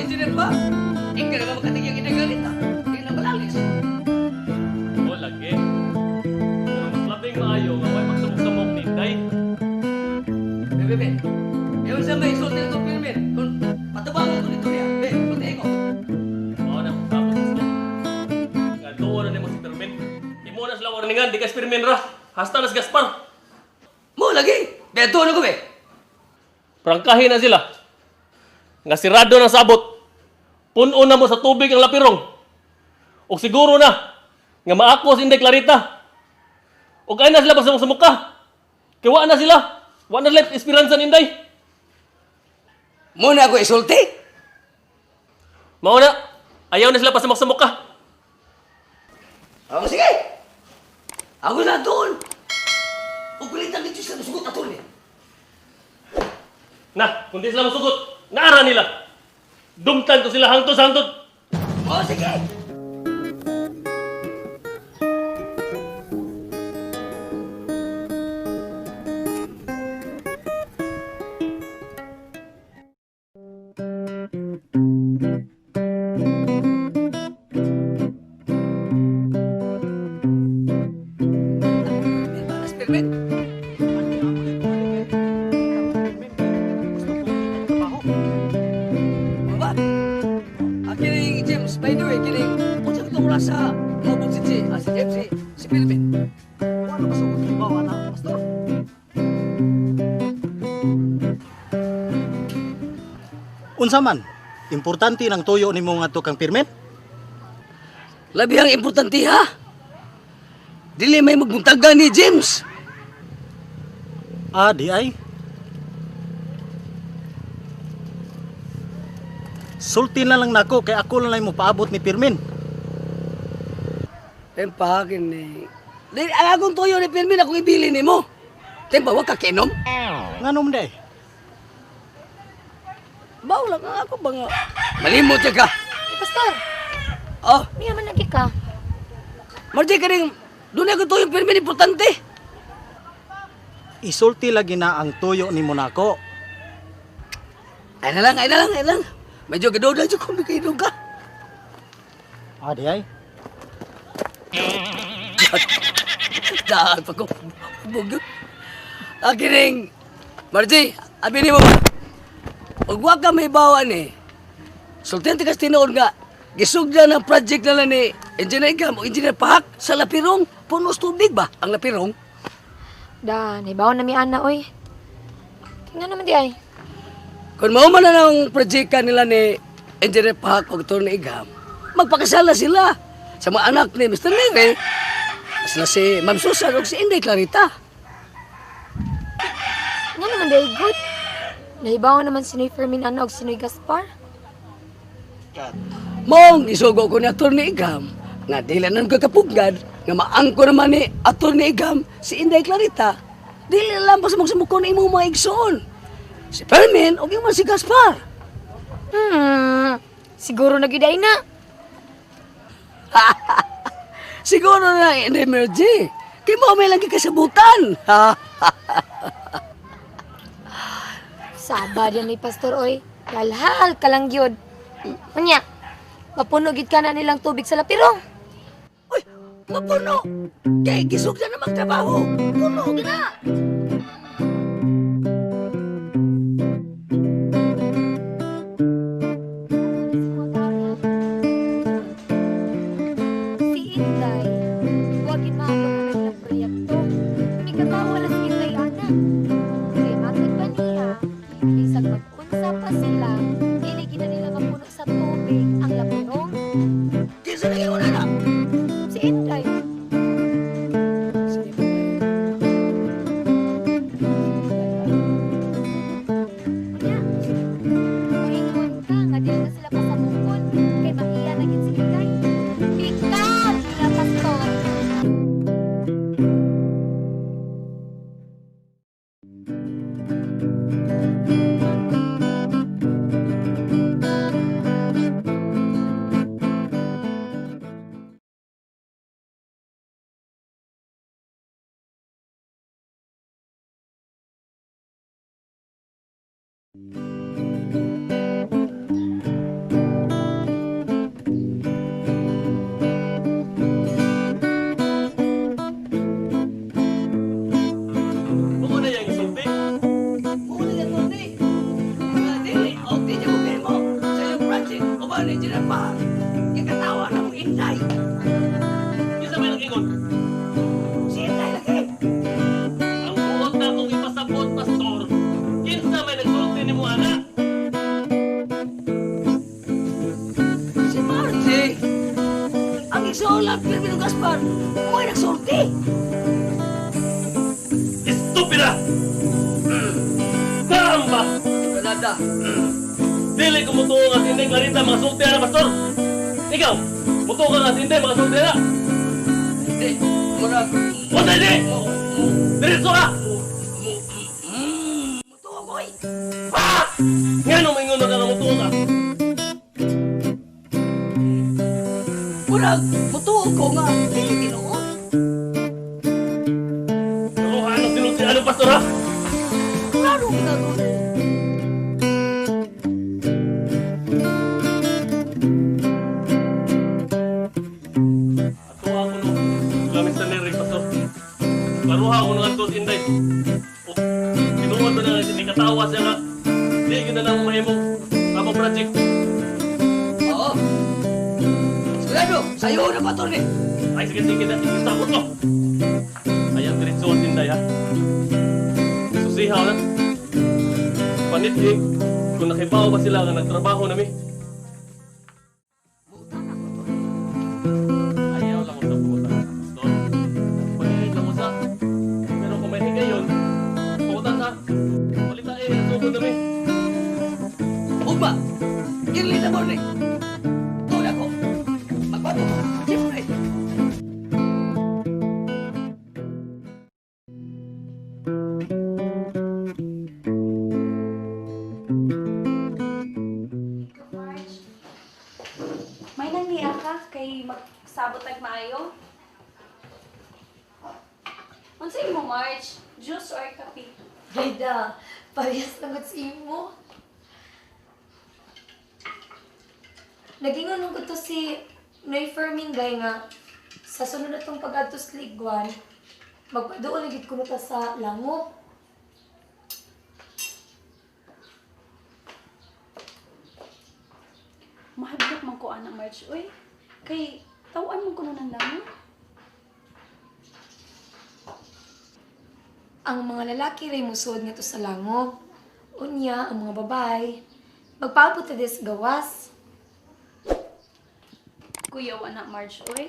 engineer pa. Ikaw na ba makatigyan ginagalita? Hindi na malalis. O lagi. Pero mas labing maayo nga way magsamok-samok ni Inday. Be, be, be. Ewan sa may sulti na itong Pirmin. Kung patabangan ko dito niya. Be, sulti ko. Mao na tapos gusto. Nga tuo na nimo si Fermin. Imo na sila warningan, di ka si Fermin ra. Hasta na si Gaspar. Mo lagi. Be, tuon ko be. Prangkahin na sila. Nga sirado na sabot. Puno na mo sa tubig ang lapirong. Og siguro na nga maako si Inday Clarita. Og ay na sila pagsamok-samok ka. Kay wa na sila. Wa na sila esperanza ni Inday. Mo na ako isulti. Mao na. Ayaw na sila pasamok-samok ka. Oh, sige. Ako na doon. Ug kulitan dito sila musugot ato ni. Na, kung di sila musugot, naara nila. Dumtan ko sila hangtod sa hangtod. Oh, sige. Pirmin. Ba? Ah, kining James, by the way, kining unsa katong rasa mabog si James, si Pirmin. Wala ba sa kibaw ana, pastor? Unsa man? Importante ng tuyo nimo ngadto kang Pirmin? Labi ang importante ha. Dili may magbuntagan ni James. Ah, di ay. Sulti na lang nako kay ako lang mo paabot ni Pirmin. Tempa kini. Di ang akong tuyo ni Pirmin akong ibili nimo. Tempa wa ka kinom. Ngano man day? Baw lang ang ako ba nga. Malimot siya ka. Eh, Pastor, Oh, niya man lagi ka. Marjay ka rin. Doon ako tuyong Pirmin importante. Isulti lagi na ang tuyo nimo nako. Ay na lang, ay na lang, ay na lang. Medyo gadoda dyan kung nakainom ka. Ah, di ay. Dahil pa ko. Bugyot. Akining, Margie, abi ni mo ba? Ug wa ka may bawan eh. Sultan tikas tinuod nga, gisugdan ang project na lang ni Engineer Gam o Engineer Pahak sa Lapirong. Punos tubig ba ang Lapirong? Da, naibaw na mi ana oy. Tingnan naman di ay. Kung mao man na ang project nila ni Engineer Pahak o Tony Igam, magpakasala sila sa mga anak ni Mr. Nere, sila si Ma'am Susan o si Inday Clarita. Nga naman di ay good. Naibaw naman si Noy Fermin ana og si Noy Gaspar. Mong isugo ko ni Atty. Igam nga dili na kakapugngan nga maangko naman ni Atty. Igam si Inday Clarita. Dili na lang pa sa magsamuko na imong mga igsoon. Si Fermin o man si Gaspar. Siguro na gyud ay na. Siguro na Inday Mergy. Kay mo may lang kikasabutan. Saba diyan ni Pastor oy. Kalhal ka lang gyud. Unya, mapuno gid ka na nilang tubig sa lapirong. Uy, mapuno. Kay gisugdan na magtrabaho. Puno gina. Si Inday, wag gid mahadlok ang ilang proyekto. Mikatawa na si Inday ana. Kay matod pa niya, bisag mag-unsa pa sila, dili gid na nila mapuno sa tubig ang lapirong. Kinsa na una na? Si Inday, Si Inday. nimo ana. Si Margie! Ang igsoon lang, Pirmino Gaspar, mo'y nagsulti! Estúpida! Caramba! Kanada! Dili ko mutuo nga si Inday Clarita mga sulti na, pastor. Ikaw, mutuo ka nga si Inday mga sulti na. Hindi, murag... Wala hindi! Diretso ka! Mutuo ko eh! Ah! Nga nung maingon na ka nga mutuo ka. Murag, mutuo ko nga, dili tinuod. Pero ano sinulti ano, pastor ha? Klaro kita doon. Ato ako no. Gamit sa nirig, pastor. Klaruha ako nga to si Inday. O, tinuod ba na nga katawa siya nga. Di yun na lang mahimo. Ako project. Oo. Sigurado, sa'yo na pa eh. Ay, sige, sige na. Takot ko. Ayan, diretso si Inday ha. Susihaw na. Panit eh. Kung nakibaw ba sila nga nagtrabaho nami. Ayaw lang ko sa pumunta sa pastor. Panit lang ko sa. Pero kung may higayon, pumunta sa. Balita eh, nasugod nami. Ugma, girli na morning. Tuna ko. Magbato ko. Siyempre. Marge. May nang niya ka kay magsabot tag maayo. Unsay mo Marge? Juice or kape? Brida, parehas lang sa imo. Nagingon ko to si Noy Fermin gay nga sa sunod na tong pag-adto sa Liguan, magpadoon na gid kuno ta sa Lango. Mahadlok man ko ana Marge oy. Kay tawan man kuno ng lango. Ang mga lalaki ray musuod nga to sa Lango. Unya, ang mga babae, magpaabot ta des gawas. Kuyaw ana Marge oy.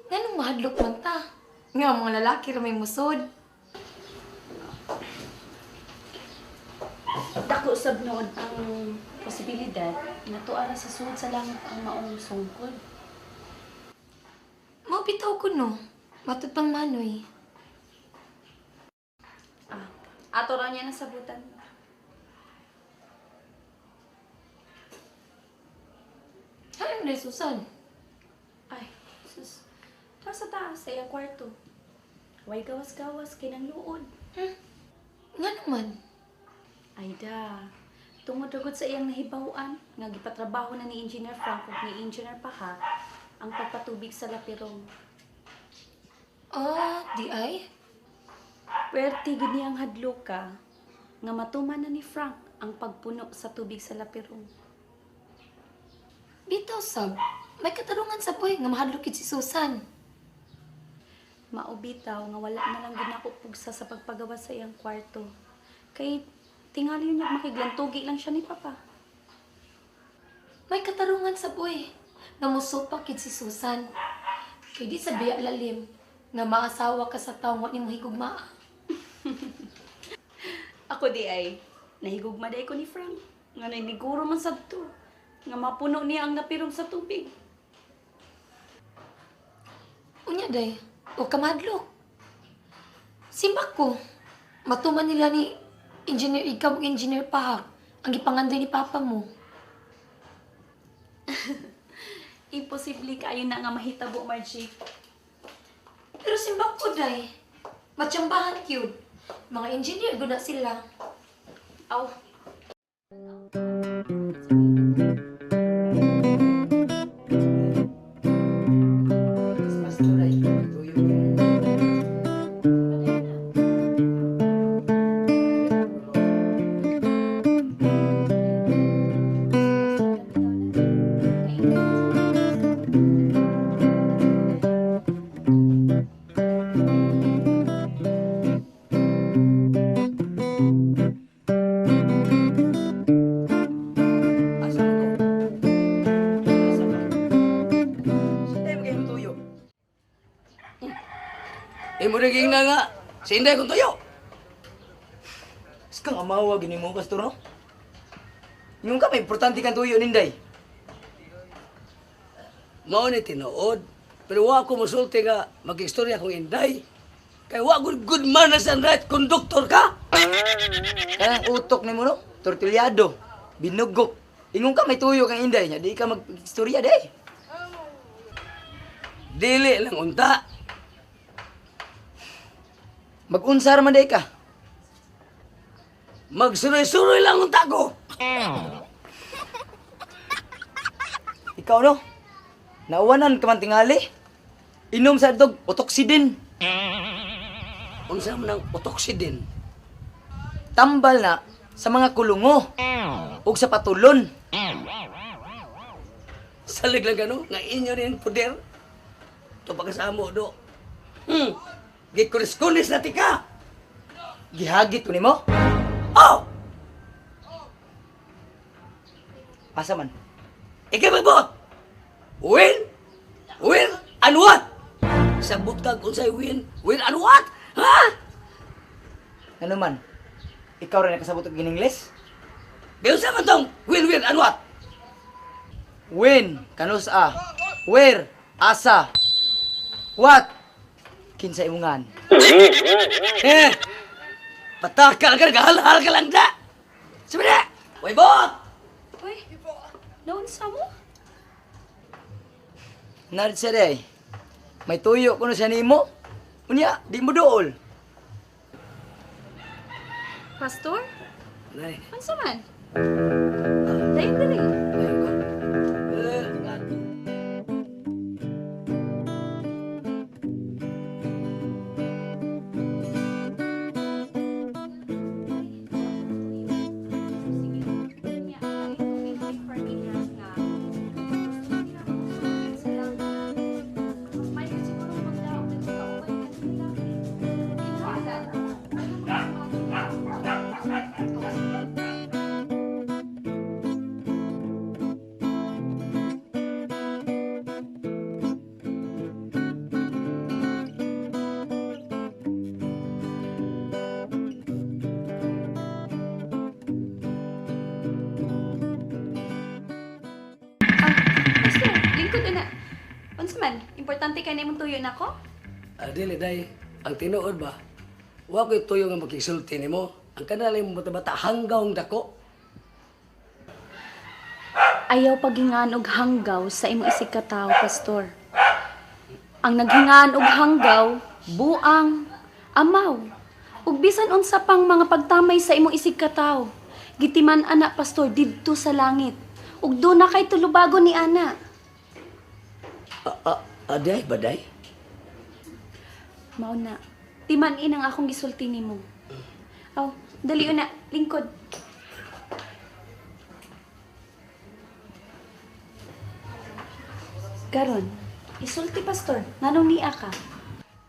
Nganong mahadlok man ta? Nga ang mga lalaki ra may musod. Dako sab noon ang posibilidad nga tuara sa sud sa langit ang maong sungkod. Mao bitaw ko no. Matud pang manoy. Ah, ato ra niya nasabutan. Ano na Susan? Ay, sus. Tara sa taas sa iyang kwarto. Way gawas-gawas kay nang luod. Nga naman. Ay da, tungod ragod sa iyang nahibaw-an nga gipatrabaho na ni Engineer Frank ug ni Engineer Paha ang pagpatubig sa Lapirong. Ah, di ay? Puwerte gid niyang hadlok ka nga matuman na ni Frank ang pagpuno sa tubig sa Lapirong. Bitaw sab, may katarungan sa boy nga mahadlok gid si Susan. Mao bitaw nga wala na lang gid nako pugsa sa pagpagawa sa iyang kwarto. Kay tingali yun makiglantugi lang siya ni Papa. May katarungan sa boy nga musupak gid si Susan. Kay di sa biya lalim nga maasawa ka sa tawo nga nimo higugmaa. Ako di ay nahigugma day ko ni Frank nga naniguro man sadto nga mapuno niya ang napirong sa tubig. Unya day, o ka mahadlok. Simbak ko, matuman nila ni Engineer Ikaw ug Engineer Pahak ang gipangandoy ni Papa mo. Imposible kaayo na nga mahitabo, Margie. Pero simbak ko day, matsambahan yun. Mga engineer guna sila. Aw. Pastor ay, tuyo ko. ka nga, si Inday kong tuyo. Skang amawa gini mo, Pastor, no? Ingon ka, may importante kang tuyo, Ninday. Mao ni tinuod. Pero wa ko musulti nga mag-istorya kong Inday. Kay wa good, good manners and right conductor ka. Kanang utok nimo, no? Tortilyado, binugok. Ingon ka, may tuyo kang Inday niya. Di ka mag-istorya, day. Dili lang unta. Mag-unsar man day ka. Magsuroy-suroy lang unta ko. Ikaw, no? Nauwanan ka man tingali. Inom sa dog, utoksidin. Unsa man ang utoksidin? Tambal na sa mga kulungo. Ug sa patulon. Salig lang gano nga inyo rin poder. Ito pagkasamo do. Gikuris-kunis na tika. Gihagit ko nimo. Oh! Asa man? Ikay magbot! Win! Win and what? Sabot ka kung sa'y win. Win and what? Ha? Ano man? Ikaw rin nakasabot og Ingles? Gayon sa man tong win, win and what? When, kanus a. Where, asa. What? Kinsa imungan. Eh! Patakal ka, naghalhal ka lang da! Sabi na! Uy, bot! Uy, naunsa mo? Narid siya day. May tuyo kuno siya nimo. Unya, di mo dool. Pastor? Nay, Unsa man? Dayon dali. ayun ko. Eh, nga. Pastor, lingkod na. Unsa man, importante kay na imong tuyo nako? Ah, dili, day. Ang tinuod ba? Wa ko'y tuyo nga makisulti nimo. Ang kanalay mo bata-bata hanggaw ang dako. Ayaw paghingaan og hanggaw sa imong isig katawo, pastor. Ang naghingaan og hanggaw, buang, amaw, ug bisan unsa pang mga pagtamay sa imong isig katawo. Gitiman ana pastor didto sa langit. Ug do na kay tulubagon ni ana. Ah, ah, ah, day, ba, day? Mao na. Timan inang akong gisulti nimo. Aw, dali na, lingkod. Karon, isulti pastor, nganong niya ka?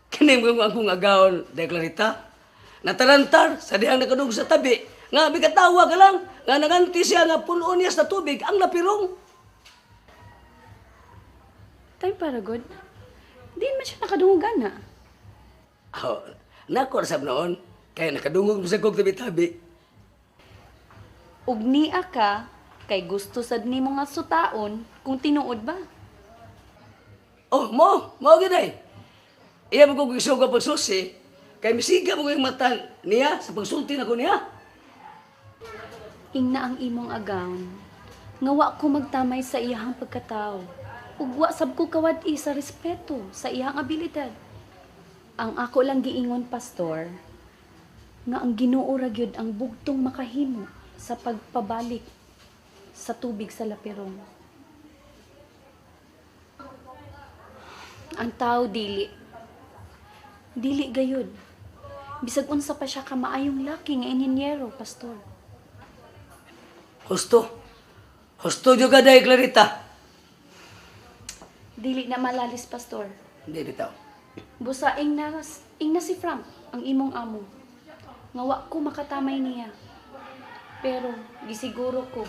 Kini mo akong agawon, Day Clarita. Natalantar sa dihang nakadug sa tabi. Nga bigatawa ka lang. Nga naganti siya nga puno niya sa tubig ang lapirong. Time para good. Di man siya nakadungog na. Oh, nako sab noon. Kaya nakadungog mo sa kog tabi-tabi. Ug niya ka kay gusto sad nimo nga sutaon kung tinuod ba. Oh, mo, mo gid. Iya mo kong isuga pagsusi. Kay misiga mo yung mata niya sa pagsulti nako niya. Ingna ang imong agawn. Nga wa ko magtamay sa iyahang pagkatao. Ug wa sab ko kawad-i sa respeto sa iyahang abilidad. Ang ako lang giingon pastor nga ang Ginoo ra gyud ang bugtong makahimo sa pagpabalik sa tubig sa lapirong. Ang tao dili. Dili gayud. Bisag unsa pa siya ka maayong laki nga inhinyero, pastor. Husto. Husto jud ka, Day Clarita. Dili na malalis, pastor. Hindi bitaw. Busa ing na si Frank, ang imong amo. Nga wa ko makatamay niya. Pero gisiguro ko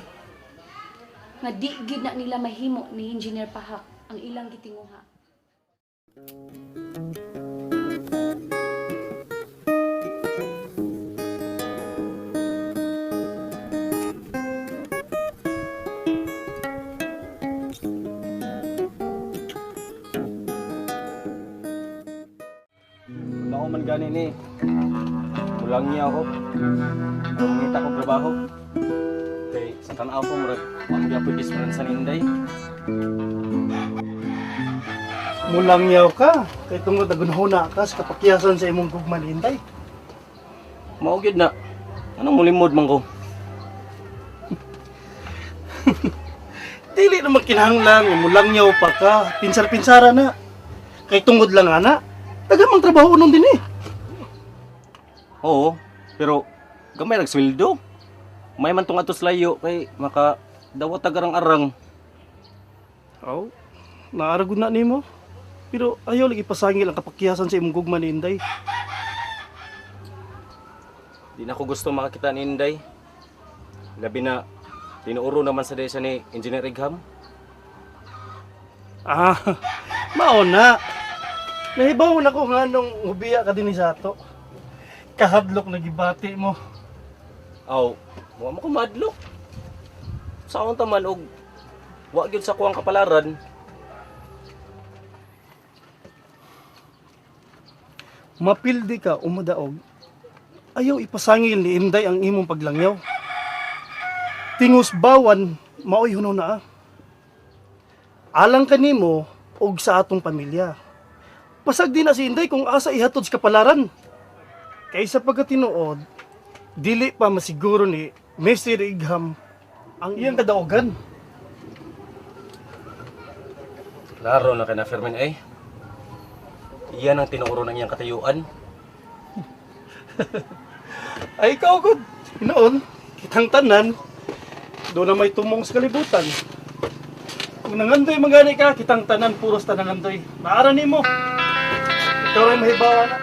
nga di gid na nila mahimo ni Engineer Pahak ang ilang gitinguha. Mao man gani ni. Kulang niya ako. Aron mangita ko trabaho. Kay sa tan-aw ko murag wa gyapon esperansa ni Inday. Mulangyaw ka. Kay tungod nagunhuna ka sa kapakyasan sa imong gugma ni Inday. Mao gyud na. Anong mulimod man ko? Dili naman kinahanglan nga mulangyaw pa ka. Pinsar-pinsara na. Kay tungod lang ana. Taga mang trabaho nun din eh. Oo, pero gamay rag sweldo. May man tong atos layo kay maka dawat arang-arang. Aw, naaragod na nimo. Pero ayaw lagi pasangil ang kapakyasan sa imong gugma ni Inday. Di na ko gusto makakita ni Inday. Labi na tinuuro naman sa siya ni Engineer Igham. Ah, mao na. Nahibaw na ko nga nung hubiya ka din sa ato. Kahadlok na gibati mo. Aw, wa mo ko madlok. Sa akong taman og wa gyud sa kuang kapalaran. Mapildi ka umadaog. Ayaw ipasangil ni Inday ang imong paglangyaw. Tingus bawan, maoy hunaw na ah. Alang kanimo og sa atong pamilya. Pasag din na si Inday kung asa ihatod sa kapalaran. Kaysa pagkatinuod, dili pa masiguro ni Mr. Igham ang iyang kadaogan. Klaro na kay na Fermin ay. Iyan ang tinuuro ng iyang katayuan. Ay, ikaw gud. Hinoon, kitang tanan, doon na may tumong sa kalibutan. Kung nangandoy mangani ka, kitang tanan, puros tanangandoy. Maara nimo. Ikaw ay mahibawa na.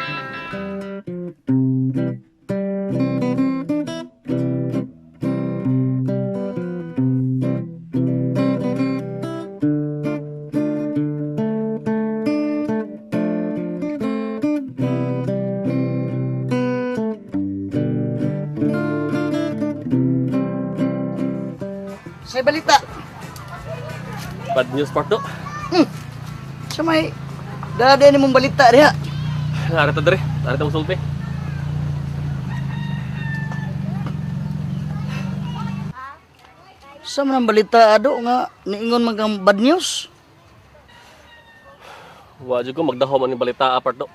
Sa balita. Bad news part do. Sa may dala din mong balita diha. Narito dere, narito mo sulti. Sa man ang balita ado nga niingon man kang bad news. Wa jud ko magdaho man ning balita part do.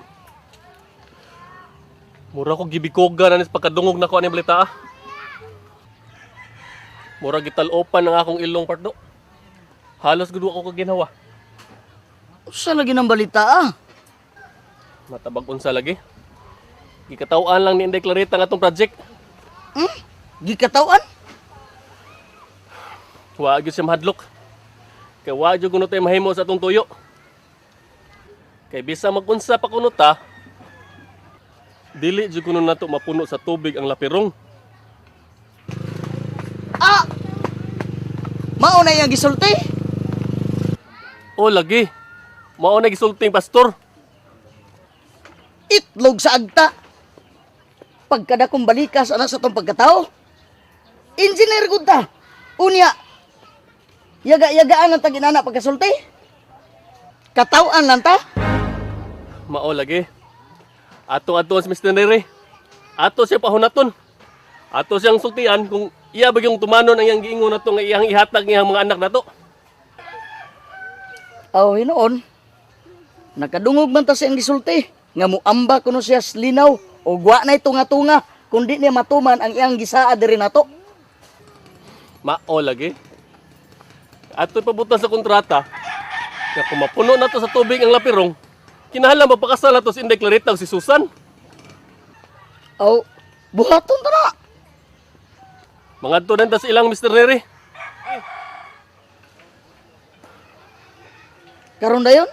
Mura ko gibikoga na nis pagkadungog nako ani balita. Mura gital-opan ang akong ilong part do. Halos gud wa ko kaginhawa. Usa lagi ng balita ah. Matabag unsa lagi. Gikataw-an lang ni Inday Clarita ang atong project. Gikatawan? Wa gyud siya mahadlok. Kay wa gyud kuno tay mahimo sa atong tuyo. Kay bisa magunsa pa kuno ta, dili jud kuno nato mapuno sa tubig ang lapirong. Ah! Mao na iyang gisulti. O lagi. Mao na gisulting pastor. Itlog sa agta. Pagkadakong balikas ana sa tong pagkatao. Engineer gud ta. Unya. Yaga-yagaan ang taginana pagkasulti. Katawan lang ta. Mao lagi. Ato ato si Mr. Nere. Ato siya pahunaton. Ato siyang sultian kung iya ba yung tumanon ang iyang giingon nato nga iyang ihatag iyang mga anak nato. Aw hinoon. Nakadungog man ta sa iyang gisulti nga muamba kuno siya sa linaw ug wa nay tunga-tunga kundi niya matuman ang iyang gisaa diri nato. Mao lagi. Ato ipabutan sa kontrata nga kung mapuno nato sa tubig ang lapirong, kinahanglan mapakasal nato si Inday Clarita ug si Susan. Aw buhaton ta na. Mangadto na ta sa ilang Mr. Nere. Karon dayon.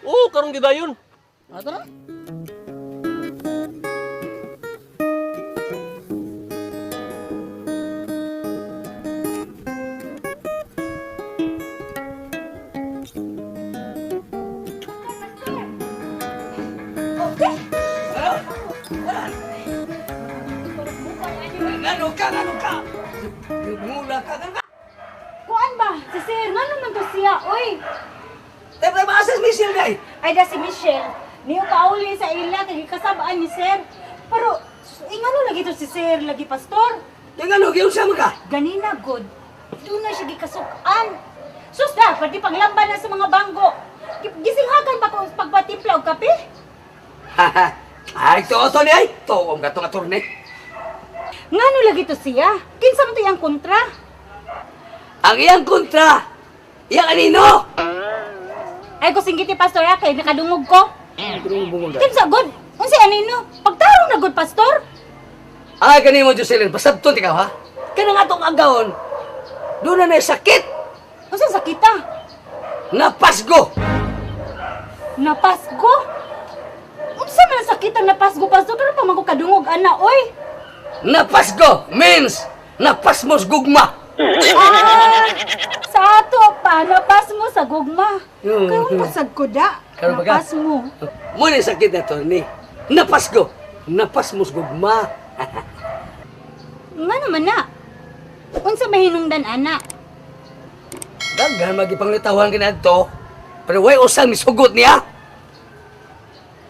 Oo, karong gidayon. Ato na. Ngano ka, ngano ka? Mula ka, ngano ka? Kuan ba? Si Sir, ngano man to siya? Oy! Tayo tayo maasas Michelle day. Ay da si Michelle. Niyo kauli sa ila kay gikasab-an ni sir. Pero ingano lagi to si sir lagi pastor? Ingano giunsa man ka? Ganina god. Doon na siya gikasuk-an. Sus da, pwede panglamban na sa mga banggo. Gisinghagan pa ko pagpatimpla og kape. Ay, to to ni ay. Tuom ka tong attorney. Ngano lagi to siya? Kinsa man to iyang kontra? Ang iyang kontra, iyang anino. Ay ko singgiti pastor ha, kay nakadungog ko. Bungog. Kinsa god? Unsa anino? Pagtarong na god pastor. Ay kanimo Jocelyn, pasabton ikaw ha. Kanang atong agawon, doon na sakit. Unsa sakita? Napasgo. Napasgo? Unsa man ang sakit ang napasgo pastor? Pero pa man ko kadungog ana oy. Napasgo means napasmos gugma. Ah, sa ato pa napasmo sa gugma. Karon pasag ko da. Karon ba ka? Napasmo. Mo ni sakit na to ni. Napasgo, napasmos gugma. Nga naman na. Unsa mahinungdan ana? Daghan magipanglitawan kaniadto. Pero way usang misugot niya.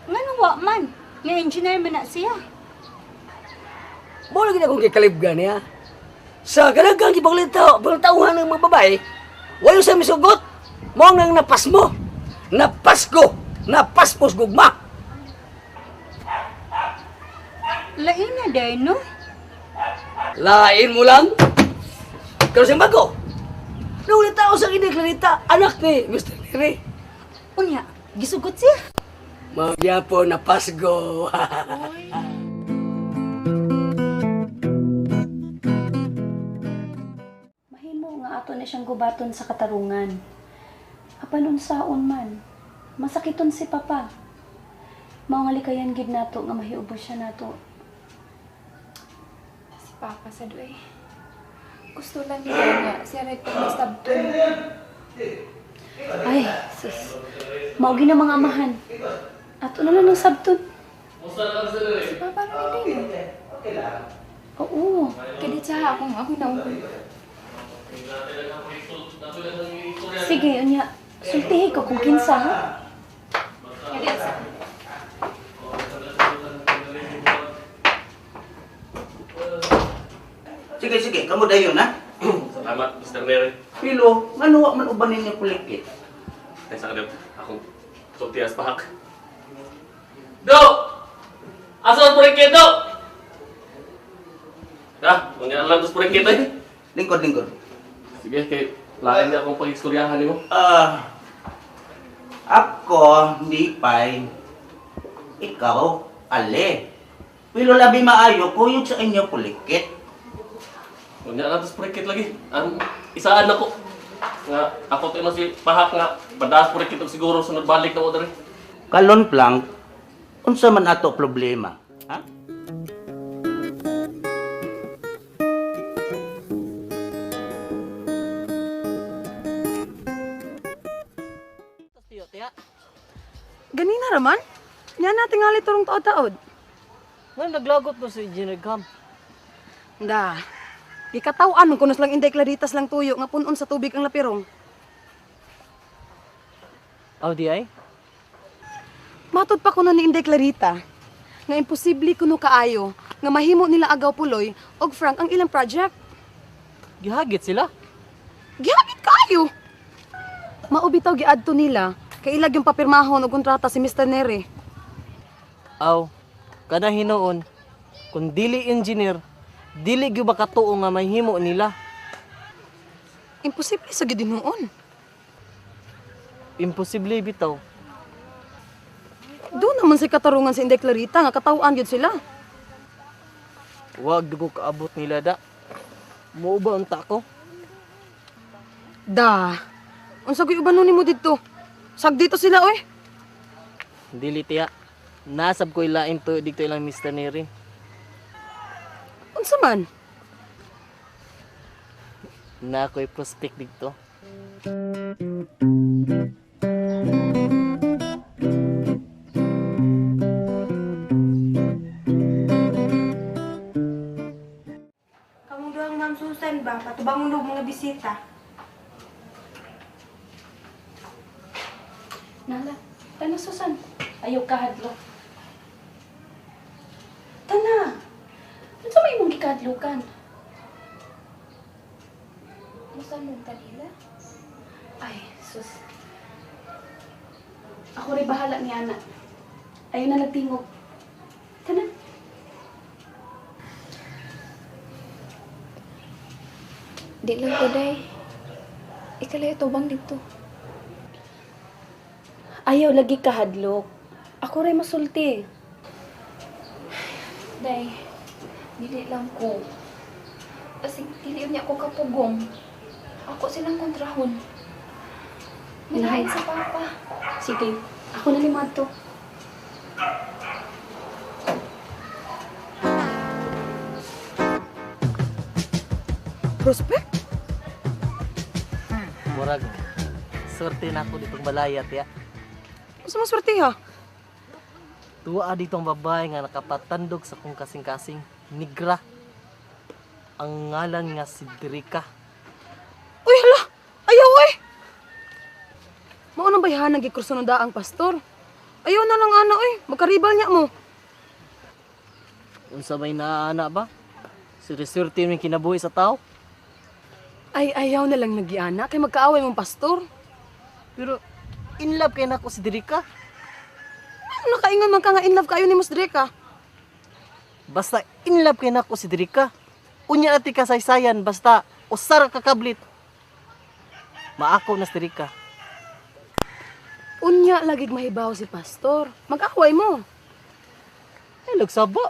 Nganong wa man? Nga engineer man na siya. Mo lagi na akong gikalibgan niya. Sa kadaghang gipanglitaw, pangtawhan ng mga babae, way usang misugot. Mo nang napasmo. Napasgo, napasmos gugma. Lain na day no? Lain mo lang. Pero siyang bago. Nung tao sa Clarita, anak ni Mr. Neri. Unya, gisugot siya. Magyapon na pasgo. Mahimo nga ato na siyang gubaton sa katarungan. Apan unsaon man, masakiton si Papa. Mao nga likayan gid nato nga mahiubos siya nato. Si Papa sa duay. Gusto lang niya nga siya rin pagmasabton. Ay, sus. Mao gina mga amahan. Ato na lang ng sabton. Si Papa rin hindi no? Oo. Kaya siya akong ako na. Sige, unya. Sultihi ko kung kinsa, ha? Kaya sa Sige, sige, kamo dayon ha. Salamat, Mr. Neri. Pilo, ngano wa man uban ninyo kulikit? Ay, sa kanil, akong sultias pahak. Do! Asa ang purikit, do? Ha? Unya lang tos purikit, eh. Lingkod, lingkod. Sige, kay lain niya akong pag-istoryahan nimo. Ah, ako, hindi pay. Ikaw, ale. Pilo labi maayo, kuyog sa inyo kulikit. Unya lang tos purikit lagi. Ang isaan nako. Nga ako to si pahak nga padaas purikit og siguro sunod balik na mo diri. Kalon plank, unsa man ato problema? Ha? Ganina raman. Nya na tingali turong taod-taod. Nga naglagot ko si Engineer Cam. Da. Gikataw-an man kunos lang Inday Claritas lang tuyo nga punon sa tubig ang lapirong. Aw di ay? Matod pa kuno ni Inday Clarita nga imposible kuno kaayo nga mahimo nila agaw puloy og Frank ang ilang project. Gihagit sila. Gihagit kaayo. Mao bitaw giadto nila kay ilag yung papirmahon og kontrata si Mr. Neri. Aw, kada hinuon, kung dili engineer, dili gyud ba katuo nga mahimo nila. Imposible sa gid hinuon. Imposible bitaw. Doon naman si katarungan si Inday Clarita nga kataw-an gyud sila. Wag dugo kaabot nila da. Mo ba unta ko? Da. Unsa gyud uban nimo didto? Sag dito sila oy. Dili tiya. Nasab ko ilain to dito ilang Mr. Neri. Unsa man? Na ako'y prospect dito. Kamong duhang Ma'am Susan ba? Patubang og mga bisita. Nala, tana Susan. Ayaw kahadlok. Tana! Unsa may imong gikahadlokan? Musanong kanila? Ay, sus. Ako rin bahala ni Ana. Ayaw na nagtingog. Tana. Di lang ko, day. Ikalay tubang dito. Ayaw lagi kahadlok. Ako rin masulti. Day, dili lang ko. Kasi dili niya ako kapugong. Ako silang kontrahon. Minahain sa papa. Sige, ako na lima to. Prospect? Murag, swerte na ako ditong balaya, tiya. Unsa man swerte ha? Tuwa ditong babae nga nakapatandog sa kong kasing-kasing, nigra. Ang ngalan nga si Drika. Uy, hala! Ayaw, oy! Mao nang bayhan ang gikurso ng daang pastor. Ayaw na lang ana, oy. Magkaribal niya mo. Unsa may naana ba? Swerte yung kinabuhi sa tao. Ay, ayaw na lang nagiana kay magkaaway mong pastor. Pero in love kay nako si Drika. Ano nakaingon man ka nga in love kayo ni Mas Dreka? Basta in love kay nako si Drika. Unya ati kasaysayan basta usara ka kablit. Maako na si Drika. Unya lagig mahibaw si pastor. Mag-away mo. Ay, lagsaba.